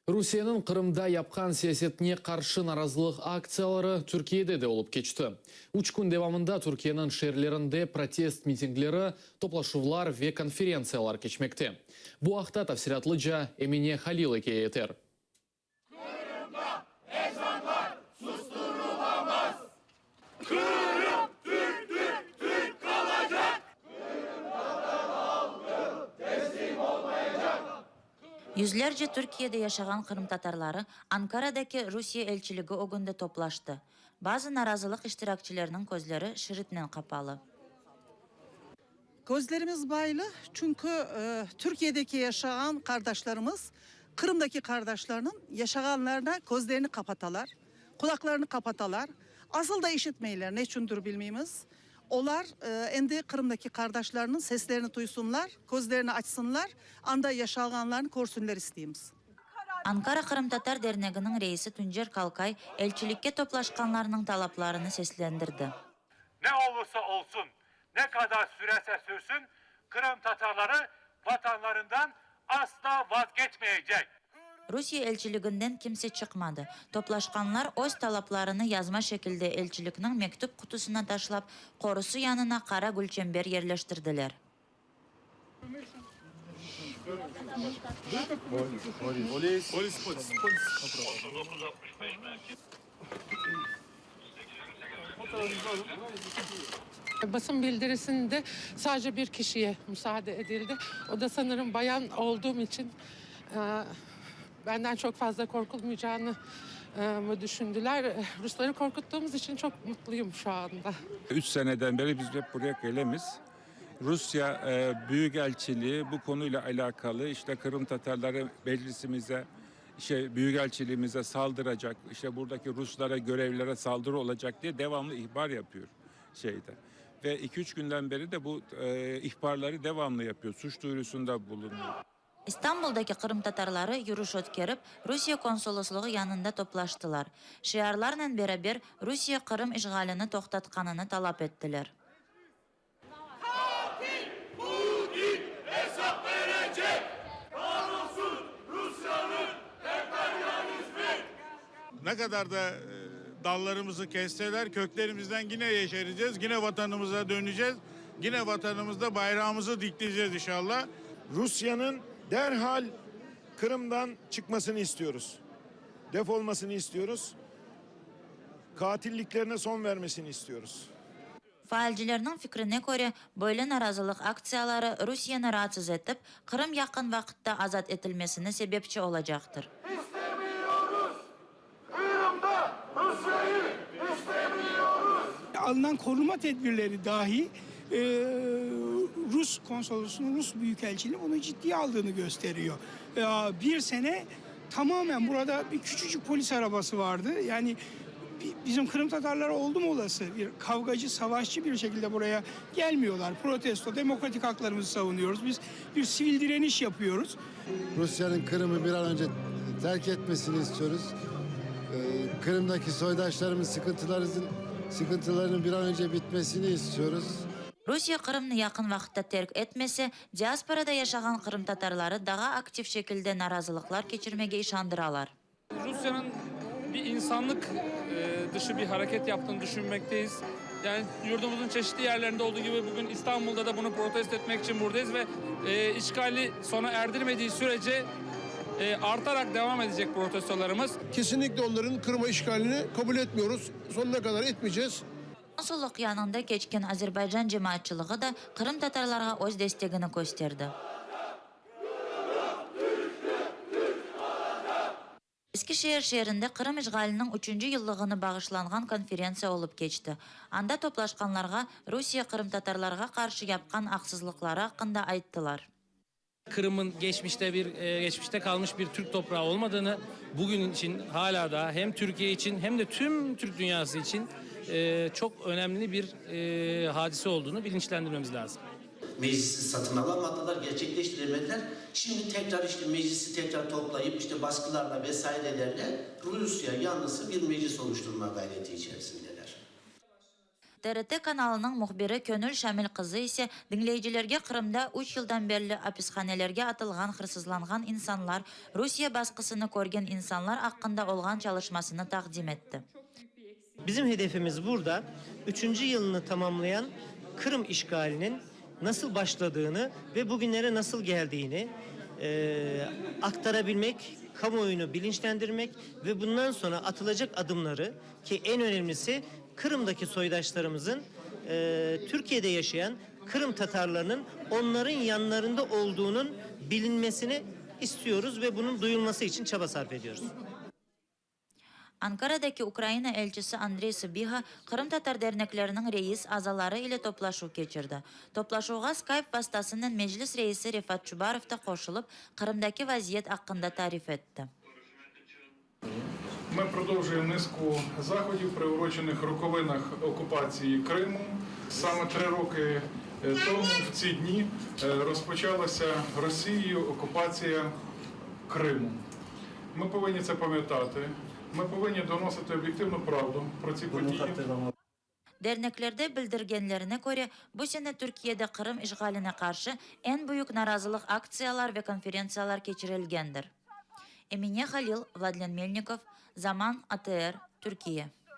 Rusiyeniñ Qırımda yapqan siyasetine qarşı narazılıq aktsiyaları Türkiyede de olıp keçti. Üç kün devamında Türkiyeniñ şeerlerinde protest mitingleri, toplaşuvlar ve konferentsiyalar keçmekte. Bu aqta tafsilâtlıca Emine Halil ikâye eter. Qırımda ezanlar susturulamaz! Qırım türktür, türk qalacaq! Qırımtatar halqı teslim olmayacaq! Yüzlerce Türkiyede yaşağan qırımtatarları Ankaradaki Rusiye elçiligi ögünde toplaştı. Bazı narazılıq iştirakçileriniñ közleri şeritnen qapalı. Közlerimiz baylı, çünki Türkiyedeki yaşağan qardaşlarımız Qırımdaki qardaşlarınıñ yaşağanlarına közlerini qapatalar, qulaqlarını qapatalar, asıl da işitmeyler, neçündir bilmeymiz. Olar endi Qırımdaki qardaşlarınıñ seslerini tuysunlar, közlerini açsınlar, anda yaşalğanlarını körsünler isteymiz. Ankara qırımtatar derneginiñ reisi Tuncer Kalkay elçilikke toplaşqanlarnıñ talaplarını seslendirdi. Ne olursa olsun, ne qadar sürerse sürsün, qırımtatarları vatanlarından asla vazgeçmeycek. Rusiye elçiliginden kimse çıqmadı. Toplaşqanlar öz talaplarını yazma şekilde elçilikniñ mektüp qutusına taşlap, qorusı yanına qara gülçember yerleştirdiler. Basın bildirisinde sadece bir kişiye müsaade edildi. O da sanırım bayan olduğum içün benden çok fazla korkulmayacağını mı düşündüler. Rusları korkuttuğumuz içün çok mutluyum şu anda. Üç seneden beri biz hep buraya gelemiz. Rusya Büyükelçiliği bu konuyla alakalı işte Kırım Tatarları meclisimize, şey Büyükelçiliğimize saldıracak, işte buradaki Ruslara, görevlilere saldırı olacak diye devamlı ihbar yapıyor şeyde. Ve 2-3 günden beri de bu e, ihbarları devamlı yapıyor. Suç duyurusunda bulunuyor. İstanbuldaki qırımtatarları yürüş ötkerip, Rusiye konsolosluğı yanında toplaştılar. Şiarlarnen beraber Rusiye Qırım işğalini toqtatqanını talap ettiler. Qatil Putin esap berecek! Bar olsun Rusiyanıñ emperyalizmi! Ne qadar da dallarımızı kesseler, köklerimizden yine yeşereceğiz, yine vatanımıza döneceğiz, yine vatanımızda bayrağımızı dikleyeceğiz inşallah. Rusya'nın derhal Kırım'dan çıkmasını istiyoruz. Defolmasını istiyoruz. Katilliklerine son vermesini istiyoruz. Faalcilerniñ fikrine köre, böyle narazılıq aktsiyaları Rusiyeni raatsız etip, Qırım yaqın vaqıtta azat etilmesine sebepçi olacaqtır. İstemiyoruz! Qırımda Rusiyeyi istemiyoruz! Alınan koruma tedbirleri dahi Rus konsolosunun, Rus büyükelçiliğinin bunu ciddiye aldığını gösteriyor. Bir sene tamamen burada bir küçücük polis arabası vardı. Yani bizim Kırım Tatarları oldu mu olası bir kavgacı, savaşçı bir şekilde buraya gelmiyorlar. Protesto, demokratik haklarımızı savunuyoruz. Biz bir sivil direniş yapıyoruz. Rusya'nın Kırım'ı bir an önce terk etmesini istiyoruz. Kırım'daki soydaşlarımız sıkıntılarının, sıkıntılarının bir an önce bitmesini istiyoruz. Rusiye Qırımnı yaqın vaqıtta terk etmese, diasporada yaşağan qırımtatarları daa aktiv şekilde narazılıqlar keçirmege işandıralar. Rusya'nın bir insanlık dışı bir hareket yaptığını düşünmekteyiz. Yani yurdumuzun çeşitli yerlerinde olduğu gibi bugün İstanbul'da da bunu protesto etmek için buradayız ve e, işgali sona erdirmediği sürece e, artarak devam edecek protestolarımız. Kesinlikle onların Kırım'a işgalini kabul etmiyoruz. Sonuna kadar etmeyeceğiz. Konsullıq yanında keçken Azerbaycan cemaatçılığı da qırımtatarlarğa öz destegini kösterdi. Eskişehir şeerinde Qırım işğaliniñ üçünci yıllığına bağışlanğan konferentsiya olıp keçti. Anda toplaşqanlarğa Rusiye qırımtatarlarğa qarşı yapqan aqsızlıqları aqqında ayttılar. Kırım'ın geçmişte bir geçmişte kalmış bir Türk toprağı olmadığını bugün için hala da hem Türkiye için hem de tüm Türk dünyası için çok önemli bir hadise olduğunu bilinçlendirmemiz lazım. Meclisi satın alamadılar, gerçekleştiremediler. Şimdi tekrar işte meclisi tekrar toplayıp işte baskılarla vesairelerle Rusya yanlısı bir meclis oluşturma gayreti içerisindeler. TRT kanalınıñ mühbiri Könül Şamil qızı ise diñleyicilerge Qırımda üç yıldan berli apishanelerge atılğan hırsızlanğan insanlar, Rusiye basqısını körgen insanlar aqqında olğan çalışmasını taqdim etti. Bizim hedefimiz burada üçünci yılını tamamlayan Kırım işgalinin nasıl başladığını ve bugünlere nasıl geldiğini aktarabilmek, kamuoyunu bilinçlendirmek ve bundan sonra atılacak adımları ki en önemlisi Kırım'daki soydaşlarımızın Türkiye'de yaşayan Kırım Tatarlarının onların yanlarında olduğunun bilinmesini istiyoruz ve bunun duyulması için çaba sarf ediyoruz. Ankaradaki Ukraina elçisi Andrey Sıbiha qırımtatar dernekleriniñ reis azaları ile toplaşuv keçirdi. Toplaşuvğa Skype vastasınen Meclis reisi Refat Çubarov da qoşulıp, Qırımdaki vaziyet aqqında tarif etti. Ми продовжуємо низку заходів, приурочених роковинах окупації Криму. Саме три роки тому в ці дні розпочалася Росією окупація Криму. Ми повинні це пам'ятати. Ми повинні доносити об'єктивну правду про ці події. Derneklerde bildirgenlerine köre, bu sene Türkiyede Qırım işğaline qarşı eñ büyük narazılıq aktsiyalar ve konferentsiyalar keçirilgendir. Emine Halil, Vladlen Melnikov, Zaman, ATR, Türkiye.